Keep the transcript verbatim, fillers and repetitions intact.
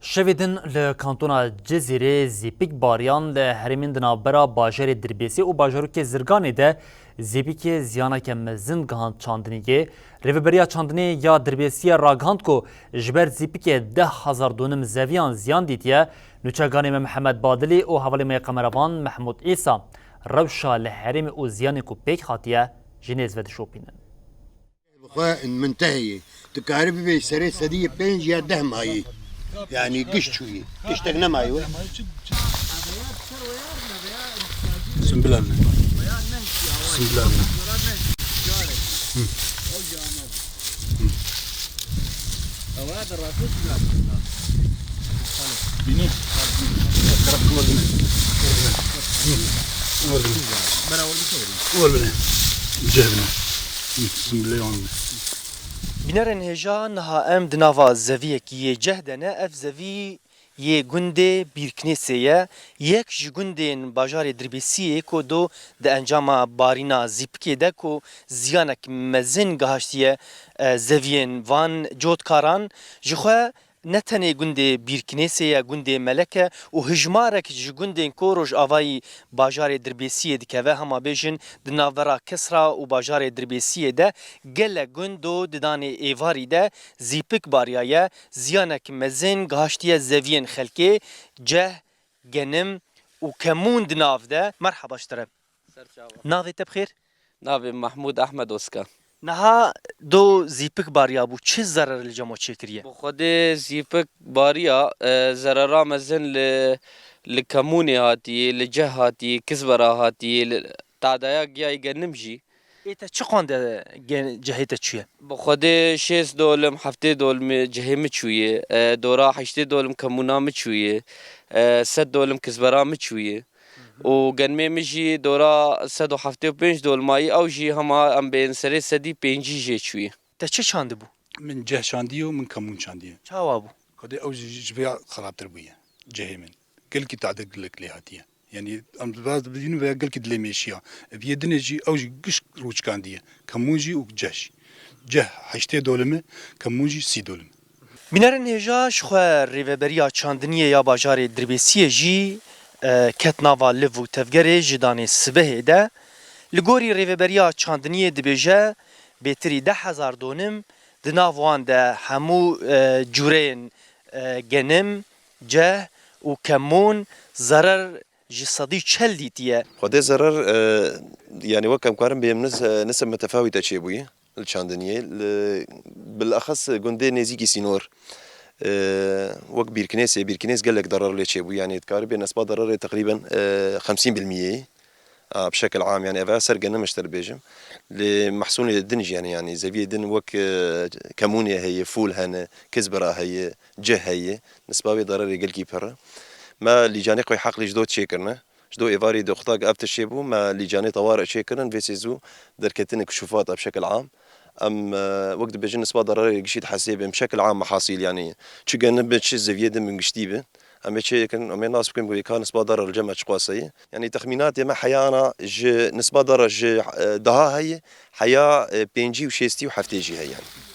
Şevê din li kantona Cizîrê zîpik bariyan li herêmên di navbera bajarê Dirbêsê û bajarokê Zirganê de zîpikê ziyaneke mezin gihand çandiniyê. Rêveberiya çandinê ya Dirbêsiyê ragihand ku ji ber zîpikê deh hezar donim zeviyan ziyan dîtiye. Nûçeganê me Mihemed Badilî û hevalê me yê kameravan Mehmûd Îsa rewşa li herêmê û ziyanê ku pêk hatiye ji nêz ve dişopînin. Bi xwe mintehê yê. Tu karî bibê serê sedî yê pênc ya deh mayî. Yanî giş çûyî. Tiştek nemayî we. Simbila ne. Simbila ne. Bînî. Werdine. Werdine. Werdine. Ceh bine. Simbila wan ne. Bînerên hêja, niha em di nava zeviyekî yê ceh de ne. Ev zevî yê gundê Bîrknêsê ye. Yek ji gundên bajarê Dirbêsiyê ku do di encama barîna zîpikê de ku ziyanek mezin gihaştiye e, zeviyên van cotkaran, ji xwe ne tenê gundê Bîrknêsê ye, gundê Melek e û hijmarek ji gundên ku rojavayî bajarê Dirbêsiyê dikeve, hema bêjin di navbera Kisra û bajarê Dirbêsiyê de gelek gund do di danê êvarî de zîpik bariyaye, ziyanek mezin gihaştiye zeviyên xelkê, ceh, genim û kemûn di nav de. Merhaba ji te re. Navê te bi xêr? Navê Mahmûd Ehmed Ozkan. Niha do zîpik bariyabû, çi zerer li cem we çêkiriye? Bi xwedê zîpik bariya, e, zerera mezin li, li kemûnê hatiyê, li ceh hatiyê, kizbera hatiyê, li tadaya giyayê genim jî. Ê te çi qande ge-, cehê te çûye? Bi xwedê şêst dolim, heftê dolimê cehê min çûye. E, dora heştê dolim kemûna min çûye. E, sed dolim kizbera min çûye. Û genmê min jî dora sed û heftê û pênc dolmayî, ew jî hema em bên serê sedî pêncî jê çûye. Te çi çandibû? Min ceh çandiye û min kemûn çandiye. Çawa bû? Xwedê ew jî ji vê ya xerabtir bûye. Cehê min. Gelkî tade gelek lê hatiye. Yanî em dibaz dibînin veya gelkî dilê mêşiya. Ev yê dinê jî ew jî giş rûçikandiye. Kemûn jî û ceh jî. Ceh heştê dolimi, kemûn jî sî dolimi. Bînerên hêja, ji xwe Rêveberiya Çandiniyê ya bajarê Dirbêsiyê jî e, ket nava liv û tevgerê ji danê sibehê de. Li gorî Rêveberiya Çandiniyê dibêje bêtirî deh hezar donim, di nav wan de hemû e, cûreyên e, genim, ceh û kemûn zerer ji sedî çel dîtiye. Xwedê zerer, e, yanî wek em karin bêjin nis-, nisb mitefawîte çêbûye li çandiniyê. Li, bilexes gundê nêzîkî sînor, e, wek Bîrkinêsê, Bîrkinês gelek derer lê çêbû. Yanî dikarî bê nisba dererê teqrîben, e, xemsîn bilmiyê. A, bi şekil am, yanî eva ser genim ji te dibêjim. Lê mehsûlê din jî, yanî, yanî zeviyê din wek, e, kemûnê heye, fûl hene, kizbira heye, cih heye. Nisba wê dererê gelkî pir e. Me lîcanê xwe heqlî ji do çêkirine. Ji do êvarî doxta ku ev tişt çêbû, me lîcanê teware çêkirin, vê sê zû derketinê kişûfat e bi şekil am. Em, e, wek dibêjin, nisba dererê gişî dihesêbin bi şekil am mehasîl, yanî çi genim be, çi zeviyê din bin giştî be. Em ê çêkin, em ê nas bikin ku ka nisba derer li cem me çiqas heye. Yanî texmînatê me heya ana ji nisba derer ji, e, daha heye, heya, e, pêncî û şêstî û heftê jî heye yanî.